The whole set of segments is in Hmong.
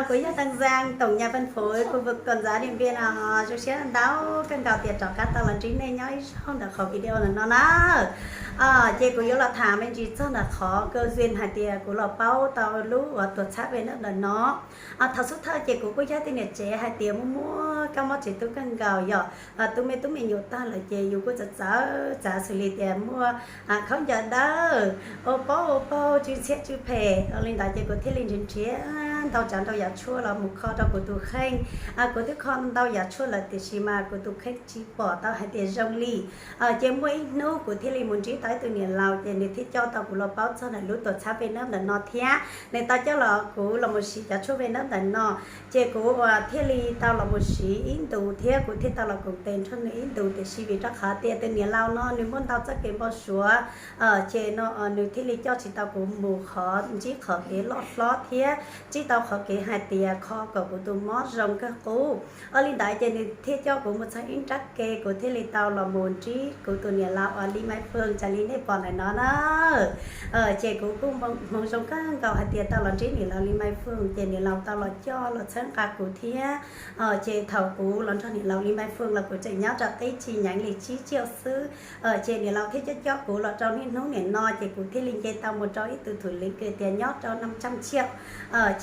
Kuv yog Tag Zag, tổng nhà phân phối khu vực Tuần Giáo Điện Biên os. Zoo siab ntau kawg nkaus tias rov qab tau los ntsib nej nyob ib zaug ntawm qhov video ntawm no na. Ces kuv yuav los tham me ntsis txog ntawm qhov cơ duyên hais tias kuv los paub tau lub uas tuam txhab Venus ntawm no. Thaum xub thawj ces kuv kuj yog ib tug niam tsev hais tias muaj muaj kab mob tsev tub kawg nkaus yom. Tus me tub me nyuam tag lawm ces yus kuj txawv txawv xws li tias muaj khaub ncaws dawb, ua paub ua paug tsw ntxhiab tsw phem. Ua li ntawd ces kuv thiaj li nrhiav nrhiav ntau tsav ntau yam tshuaj los mus kho rau kuv tus kheej. Kuv twb kho ntau yam tshuaj lawm tiam sis mas kuv tus kheej tsis pom tau hais tias zoo li. Ces muaj ib hnub kuv thiaj li mus ntsib tau ib tug niam laus ces nws thiaj coj tau kuv los paub txog ntawm lub tuam txhab Venus ntawm no thiab. Nws tau coj los kuv los mus siv cov tshuaj Venus ntawm no, ces kuv uas thiaj li tau los mus siv ib ntus thiab kuv thiaj tau los koom tes nrog nws ib ntus. Tiam sis vim rau qhov tias tus niam laus no nws muaj ntau txoj kev npau suav, ces no nws thiaj li coj tsis tau kuv mus qhov ntsib qhov kev loj hlob thiab ntsib tau qhov kev hais tias kho kom kuv tus mob zoo kawg qub. Ua li ntawd ces nws thiaj coj kuv mus txog ib nrab ke, kuv thiaj li tau los mus ntsib kuv tus niam laus uas Lis Maiv Foom raws li nej pom ntawm no na. Ces kuv kuj hmoov zoo kawg nkaus hais tias tau los ntsib niam laus Lis Maiv Foom, ces niam laus tau los coj los txhawb nqa kuv thiab. Ces thaum kuv los nrog niam laus Lis Maiv Foom los kuv tseem nyob rau qib tsis nyeev li tsib tsiaum xwb. Ces niam laus thiaj coj coj kuv los rau niaj hnub niam no ces kuv thiaj li nce tau mus rau ib tug thủ lĩnh kws tias nyob rau năm trăm triệu.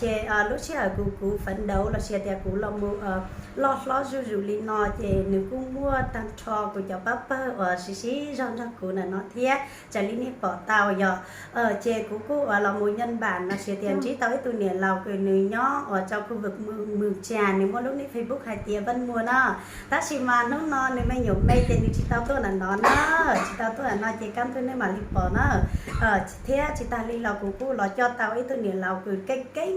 Ces lub sij hawm kuv kuv phấn đấu los sis tias kuv los mus loj hlob zuj zus li no ces nws kuj muaj tag nrho kuv cov pab pawg uas siv siv zog nrog kuv ntawm no thiab raws li nej pom tau yom. Ces kuv kuj uas los mus nhân bản los sis tias ntsib tau ib tug niam laus kws nws nyob uas rau khu vực Mường Trà, nws muaj lub nick Facebook hais tias Vân Mùa no. Tab sis mas hnub no nws me nyuam me ces nws tsis tau tuaj ntawm no na, tsis tau tuaj ntawm no ces kaj ntug nej mam li pom na. Thiab tsis tas li los kuv kuj los coj tau ib tug niam laus kws keej keej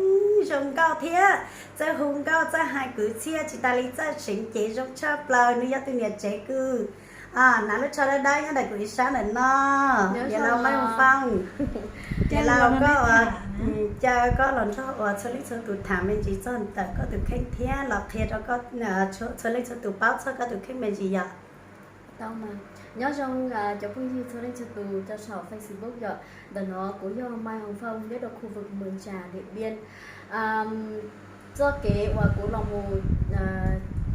zoo nkauj thiab txawj hu nkauj txawj hais kwv txhiaj, tsis tas li txawj seev cev zoo tshaj plaws. Nws yog tus niam tsev kws hnav lub tsho dawb dawb nyob ntawm kuv ib sab ntawm no, niam laus Maiv Foom. Niam laus, koj caw koj los nrog uas txhua leej txhua tus tham me ntsis txog ntawm koj tus kheej thiab los qhia rau koj, txhua leej txhua tus paub txog koj tus kheej me ntsis yom. Tau mas. Nyob zoo cov phooj ywg txhua leej txhua tus cov saum Facebook yom. Ntawm no kuv yog Mai Hồng Phong nyob rau khu vực Mường Trà, Điện Biên. Txoj kev uas kuv los mus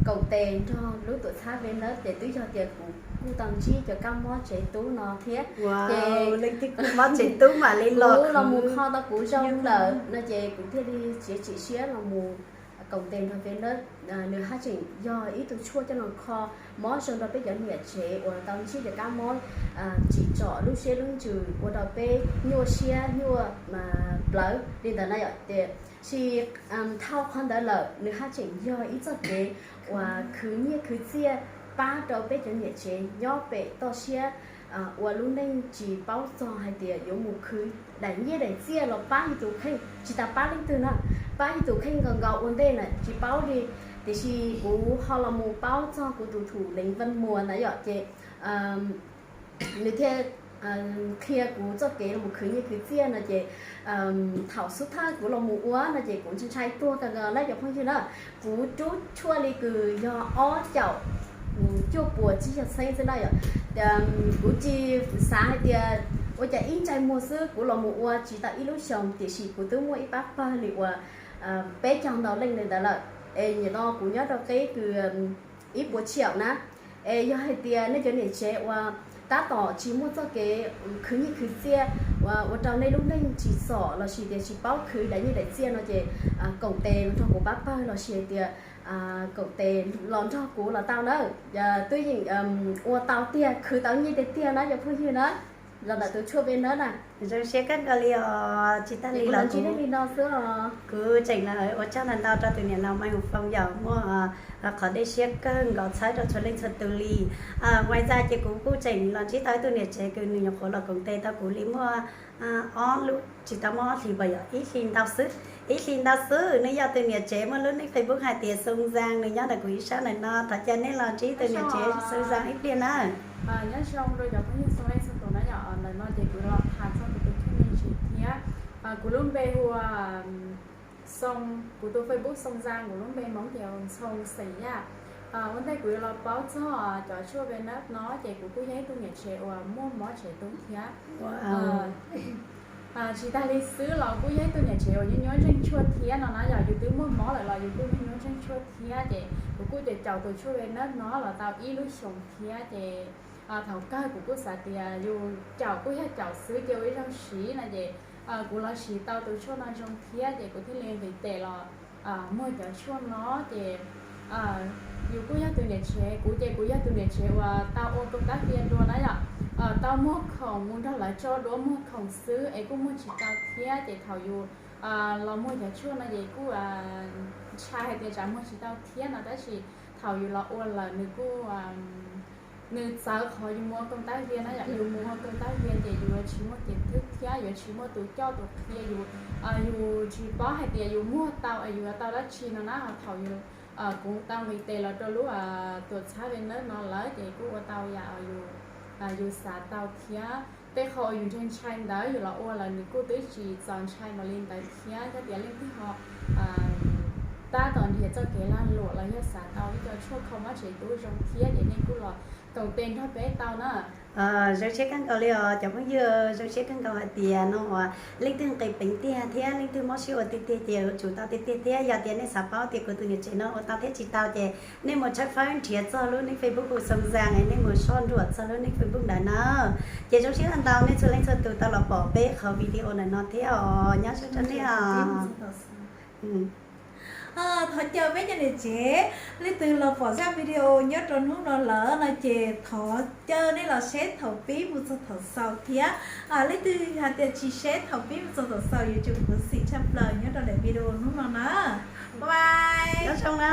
koom tes nrog lub tuam txhab Venus ces twb yog tias kuv kuj tau ntsib cov kab mob tsev tub no thiab. Ces leej twg kuj mob tsev tub mam li los, kuv los mus kho tau kuv zoo lawm no ces kuv thiaj li txiav txim siab los mus koom tes nrog Venus. Nws haj tseem yog ib tug tshuaj coj los kho mob zoo rau peb cov niam tsev uas tau ntsib cov kab mob tsim txom lub siab lub ntsws ua rau peb nyuaj siab nyuaj plawv li ntawd na yom. Tiam sis dhau qhov ntawd lawm nws haj tseem yog ib txoj kev uas khwv nyiaj khwv txiaj pab rau peb cov niam tsev nyob pem toj siab ua lub neej tsis paub txog hais tias yuav mus khwv daim nyiaj daim txiaj los pab yus tus kheej, tsis tas pab leej twg na, pab yus tus kheej nkaus nkaus ua ntej na tsis paub li. Tiam sis kuv ho los mus paub txog kuv tus thủ lĩnh Vân Mùa ntawd yom, ces nws thiaj qhia kuv txoj kev los khwv nyiaj khwv txiaj no ces thaum xub thawj kuv los mus ua no ces kuv ntshai ntshai tuag kawg nkaus na cov phooj ywg na. Kuv rub tshuaj li kws yog ob caum cuaj puas tsib caug txheeb xwb na yom. Kuv tsis xav hais tias ua cas ib ntsais muag xwb kuv los mus ua tsis tau ib lub xyoos tiam sis kuv twb muaj ib pab pawg li uas peb caug ntau leej li ntawd lawm. Es nim no kuv nyob rau qib kws ib puas triệu na. Es yog hais tias nej cov niam tsev uas tab tom tsis muaj txoj kev khwv nyiaj khwv txiaj ua rau nej lub neej tsis txom los sis tias tsis paub khwv daim nyiaj daim txiaj no ces koom tes los nrog kuv pab pawg los sis hais tias koom tes los nrog kuv los tau na. Twb yeej ua tau tiag, khwv tau nyiaj tiag tiag na cov phooj ywg na, los ntawm tus tshuaj Venus na. Zoo siab kawg nkaus li os, tsis tas li los kuv tseem ua tsaug ntau ntau rau tus niam laus Mai Hồng Phong yom, muaj qhov dej siab kawg nkaus txhawb rau txhua leej txhua tus li. Ua cas ces kuv kuj tseem los ntsib tau ib tug niam tsev kws nws nyuam qhuav los koom tes tau kuv li muaj ob lub, tsis tau muaj ob hlis puas yog ib hlis ntau xwb. Ib hlis ntau xwb, nws yog tus niam tsev muaj lub nick Facebook hais tias Xoo Zaa, nws nyob ntawm kuv ib sab ntawm no. Thov caw nej los ntsib tus niam tsev Xoo Zaa ib pliag na. Nyob zoo rau cov phooj ywg txhua leej txhua tus na yom, ntawm no ces kuv los tham txog kuv tus kheej me ntsis thiab. Kuv lub npe hu ua Xoo, kuv tus Facebook Xoo Zaa, kuv lub npe Hmoob ces Ntxhoo Xeem Yaj. Ua ntej kuv yuav los paub txog cov tshuaj Venus no ces kuv kuj yog ib tug niam tsev uas muaj mob tsev tub thiab. Tsis tas li xwb los kuj yog ib tug niam tsev uas nyuaj nyuaj ntsej tshuaj thiab no na, yog yus twb muaj mob lawm los yus kuj nyuaj nyuaj ntsej tshuaj thiab. Ces kuv kuj caum tus tshuaj Venus no los tau ib lub xyoos thiab ces thaum kawg kuv kuj xav tias yus caum kuj yog caum xwb ces ua ib zaug siv no ces kuv los siv tau tus tshuaj no zoo thiab ces kuv thiaj li nqis tes los muag cov tshuaj no ces yus kuj yog tus niam tsev, kuv ces kuv yog tus niam tsev uas tau ua koom tab via dua na yom, tau muag khoom mus nrog lawv tso duab muag khoom xwb es kuj muag tsis tau thiab ces thaum yus los muag cov tshuaj no ces kuj ntshai hais tias tsam muag tsis tau thiab no tab sis thaum yus los ua lawm nws kuj nws txawv qhov yus mus ua koom tab via na yom, yus mus ua koom tab via ces yus yuav tsis muaj kev thwb thiab yuav tsis muaj tus coj tus qhia yus, yus tsis paub hais tias yus muag tau es yus yuav tau dab tsi no na. Ho thaum yus, kuv tau nqis tes los rau lub tuam txhab Venus no lawm ces kuj ua tau yam yus xav tau thiab tej qho uas yus ntshai ntshai ntawd yus los ua lawm nws kuj twb tsis txaus ntshai npaum li ntawd thiab. Yog tias leej twg ho tab tom nrhiav txoj kev lag luam los yog xav tau ib co tshuaj kho mob tsev tub zoo thiab ces nej kuj los koom tes nrog peb tau na. Zoo siab kawg nkaus li os cov phooj ywg, zoo siab kawg nkaus hais tias no uas leej twg nqis peev tiag thiab leej twg mob siab ua tiag tiag ces yuav tsum tau tiag tiag thiab. Yog tias nej xav paub tias kuv tus niam tsev no ua tau thiab tsis tau ces nej mus tshawb fawb nrhiav txog lub nick Facebook Xoo Zas es nej mus soj ntsuam txog lub nick Facebook ntawd na. Ces zoo siab ntau nej txhua leej txhua tus tau los pom peb qhov video ntawm no thiab os, nyob zoo rau nej os. Thov caw peb cov niam tsev, leej twg los pom zaj video nyob rau hnub no lawm no ces thov caw nej los seb thaum pib mus txog thaum xaus thiab. Leej twg hais tias tsis seb thaum pib mus txog thaum xaus yuav tsum khuv xim tshaj plaws nyob rau daim video hnub no na. Bye bye. Nyob zoo na.